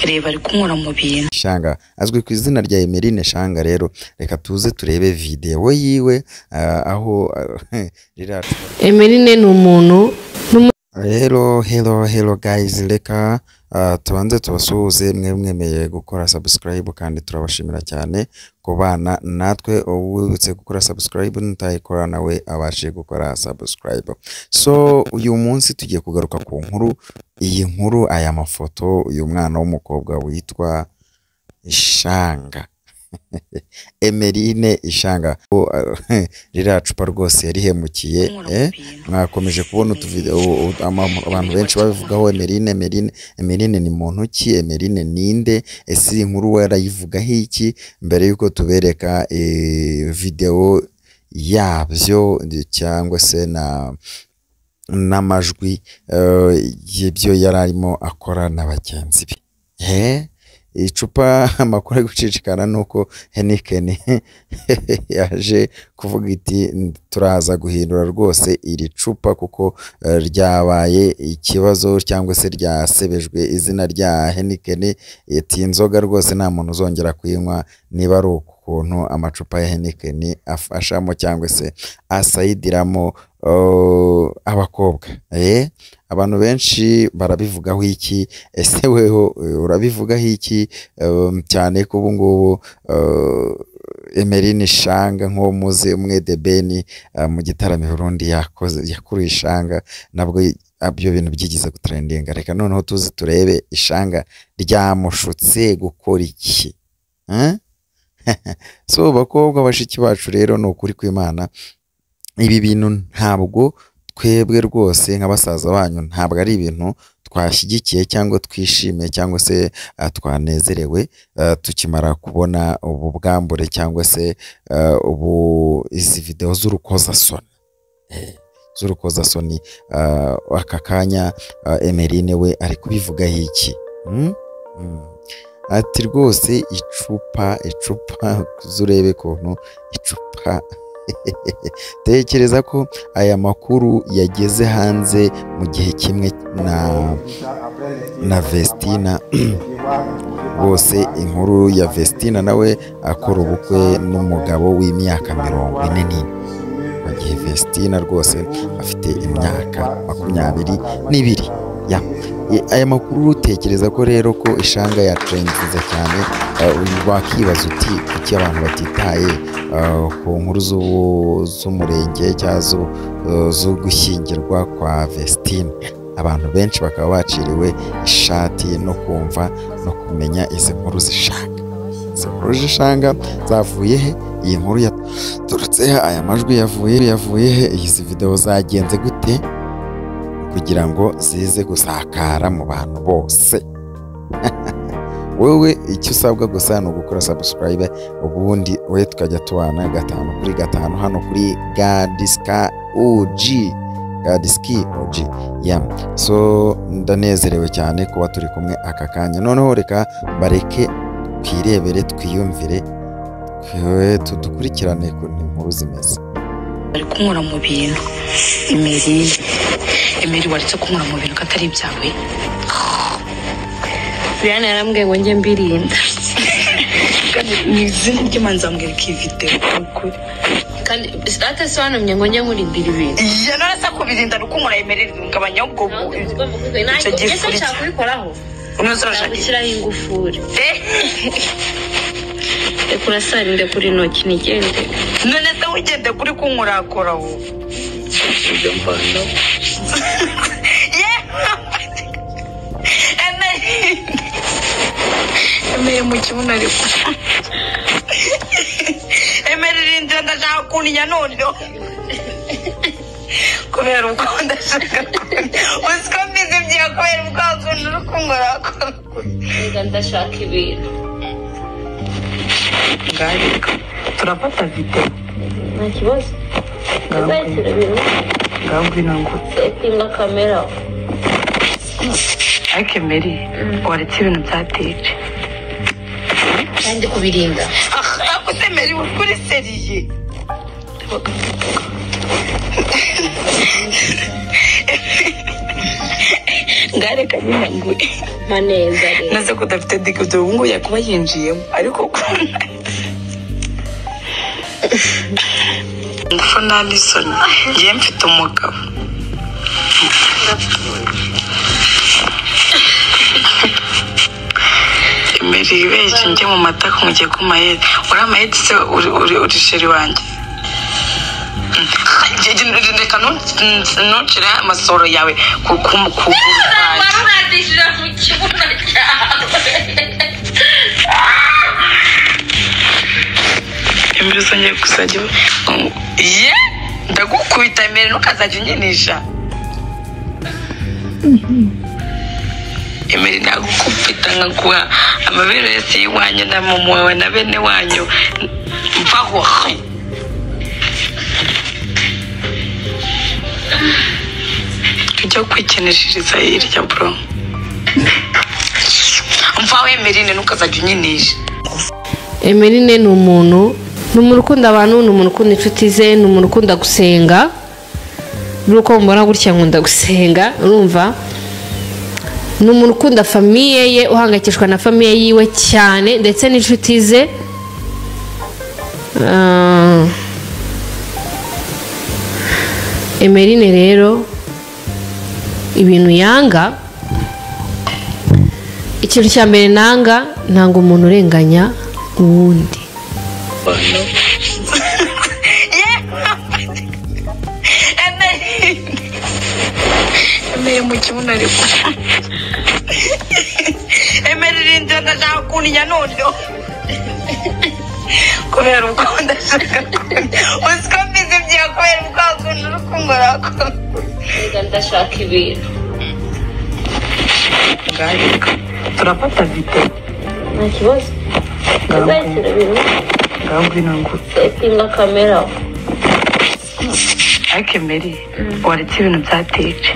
Reba ari kunkura mu bintu. Shanga azwi ku izina rya Emeline Shanga. Rero reka tuze turebe video yiwe aho rira. Emeline ni umuntu. Hello hello hello guys, reka tubanze tubasuhuze mwe mwemeye gukora subscribe, kandi turabashimira cyane kubana natwe. Uwibutse gukora subscribe, nutayikora nawe abashe gukora subscribe. So uyu munsi tugiye kugaruka ku nkuru, iyi nkuru, aya mafoto, uyu mwana w'umukobwa witwa Ishanga, Emeline Ishanga. Ririya cupa rwose yarihemukiye. Mwakomeje kubona utuvideo, abantu benshi babivugaho. Emeline, Emeline, Emeline ni muntu ki? Emeline ninde? Ese iyi nkuru warayivugaho iki? Mbere yuko tubereka video yabyo cyangwa se na n'amajwi y'ibyo yari arimo akora na bagenzi be. Icupa, amakuru ari gucicikana nuko Heineken yaje kuvuga iti turaza guhindura rwose iri cupa kuko ryabaye ikibazo cyangwa se ryasebejwe izina rya Heineken. Iti inzoga rwose nta muntu uzongera kuyinywa niba ari ukuntu amacupa ya Heineken afashamo cyangwa se asayidiramo abakobwa. Abantu benshi barabivugaho iki? Ese weho urabivugaho iki? Cyane ko ubu ngubu Emeline Shanga, nk'uwo muzi umwe The Ben mu gitaramo i Burundi yakoze yakuruye Ishanga, nabwo ibyo bintu byigize gutrendinga. Reka noneho tuzi turebe Ishanga ryamushutse gukora iki. So bakobwa bashiki bacu, rero ni ukuri kw'Imana, ibi bintu ntabwo twebwe rwose nka basaza banyu ntabwo ari ibintu twashyigikiye cyangwa twishimiye cyangwa se twanezerewe tukimara kubona ubu bwambure cyangwa se ubu izi video z'urukozasoni, z'urukozasoni. Aka kanya Emeline we ari kubivugaho iki? Ati rwose icupa, icupa, uzurebe ukuntu icupa. Tekereza ko aya makuru yageze hanze mu gihe kimwe na Vestina bose, inkuru ya Vestina nawe akora ubukwe n'umugabo w'imyaka 44, mu gihe Vestina rwose afite imyaka 22. Ya aya makuru, tekereza ko rero ko Ishanga yatrendinze cyane. Wakibaza uti kuki abantu batitaye ku nkuru z'umurenge cyangwa zo gushyingirwa kwa Vestine, abantu benshi bakaba baciriwe ishati no kumva no kumenya izi nkuru z'Ishanga. Izi nkuru z'Ishanga zavuye he? Iyi nkuru yaturutse he? Aya majwi yavuye he? Izi video zagenze gute kugira ngo zize gusakara mu bantu bose? Wowe icyo usabwa gusa ni ugukora subscribe, ubundi we tukajya tubana 5 kuri 5 hano kuri Gadiska OG, Gadiski OG. Yeah. So ndanezerewe cyane kuba turi kumwe aka kanya. Noneho reka bareke twirebere, twiyumvire, tudukurikirane ukuntu inkuru zimeze. Ari kunkura mu bintu. Emeline, Emeline, waretse kunkura mu bintu ko atari ibyawe? Brian yarambwiye ngo njye mbirinda. Kandi mu izina ry'Imana nzamwereka iyi video ukuri. Kandi ate se wantumye ngo njye nkurindira ibintu? Iya, none se kubirinda ni ukunkura Emeline, ngabanya ubwo icyo ese gifuri. Nshaka kubikoraho. Unoze urashaka iki? Gushyiraho ingufuri. Reka urasarinde kuri intoki nigende. None se wigende kuri kunkurakora wowe. Ibyo mvanaho. Emeye mu kibuno ariko. Emere rindira, ndashaka kuntinya noneho. Kubera uko ndashaka kuntinya. Uzi ko mbizi byiya kubera ubwa kuntu uri kunkorakora. Reka ndashaka ibintu. Ngarika. Turafata video. Nta kibazo. Ndazayishyira ibintu. Ngaho ngwino ngo. Setinga kamera. Ariko Emeri, waretse ibintu bya DJ. Kandi kubirinda. Ariko se Emeri, uri kuri seriye. Ngareka nyine ngo Maneza rero. Naze ko udafite dike ubu ngubu yakuba yinjiyemo ariko ngufu nta n'isoni ngiye mfite umugabo. Emeri ibeshye njye mu matako mugiye ku mayedi uri amayedi se uri sheri wanjye. Reka ntucire amasoro yawe ku kuguru kwanjye. Warurandishije mu kibuno cyawe. Emeri uzongeye kuzajya ye ndagukubita Emeri ntukazajya unyinisha. Emeri nagukubita nkaguha amabere yose y'iwanyu na mama wawe na bene wanyu mvaho. Tujya kwikinishiriza hirya bro. Mvaho Emerine ntukazajya unyinisha. Emerine ni umuntu ukunda abantu, ni umuntu ukunda inshuti ze, ni umuntu ukunda gusenga. Nuko mbona gutya nkunda gusenga, urumva? Ni umuntu ukunda famiye ye, uhangayikishwa na famiye yiwe cyane ndetse n'inshuti ze. Emerine rero ibintu yanga, ikintu cya mbere nanga, nanga umuntu urenganya uwundi. Emeri mu kibuno ariko Emeri rindira ndashaka kuntinya noneho kubera uko ndashaka kuntinya uzi ko mbizi byawe kubera uko wakunda uri kunkora ndashaka ibintu turafata vite nta kibazo ngaho ngwino setinga kamera. Ariko Emeri waretse ibintu byatece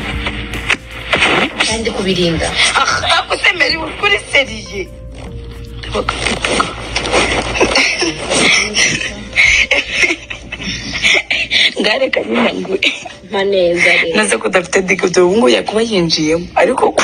kandi kubirinda. Ariko se Emeri uri seriye ngareka nyine ngo Maneza rero. Naze ko udafite dike ubu ngubu yakuba yinjiyemo ariko